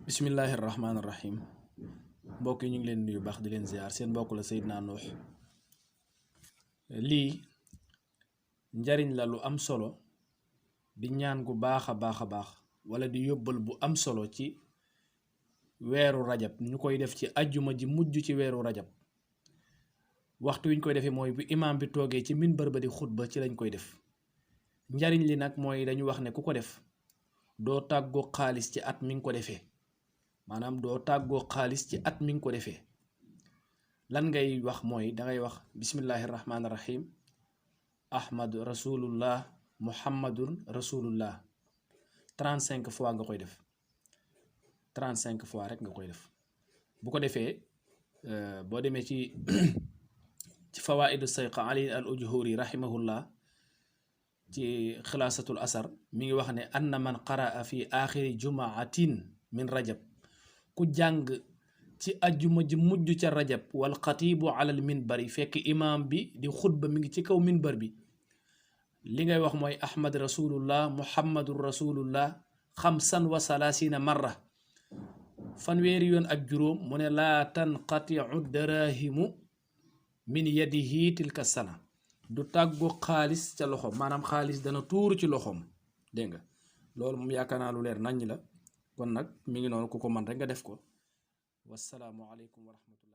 bismillahi rahmaani rahim mbokk yi ñu ngi leen nuyu baax di leen ziar seen mbokk la Seydina Nuux. lii njariñ la lu am solo di ñaan gu baax a baax wala di yóbbal bu am solo ci weeru rajab ñu koy def ci ajjuma ji mujj ci weeru rajab. waxtu wi ñu koy defee mooy bu imaam bi toogee ci minbar ba di xutba ci lañ koy def. njariñ li nag mooy dañu wax ne ku ko def doo tàggoo xaalis ci at mi nga ko defee, maanaam doo tàggoo xaalis ci at mi nga ko defee. lan ngay wax mooy dangay wax bismillahi rahmaani rahim ahmadu rasulullah muhammadun rasulullah 35 fois nga koy def, 35 fois rek nga koy def. bu ko defee boo demee ci ci fawaidu sayqa ali al ujhuri rahimahullah ci xilaasatul asar mi ngi wax ne anna man qaraa fi axiri jumaatin min rajab, ku jàng ci ajjuma ji mujj ca rajab wal xatibu alal minbari fekk imaam bi di xutba mi ngi ci kaw minbar bi, li ngay wax mooy ahmad rasulullah muhammadun rasulullah xamsan wa salaasina marra, fanweeri yoon ak juróom. mu ne laa tanqatiu darahimu min yadihi tilka sana, du tàggu xaalis ca loxoom, maanaam xaalis dana tuuru ci loxoom. dégg nga loolu moom yaakaar naa lu leer naññ la. kon nag mi ngi noonu ku ko man rek nga def ko. wassalaamu aleykum wa rahmatullah.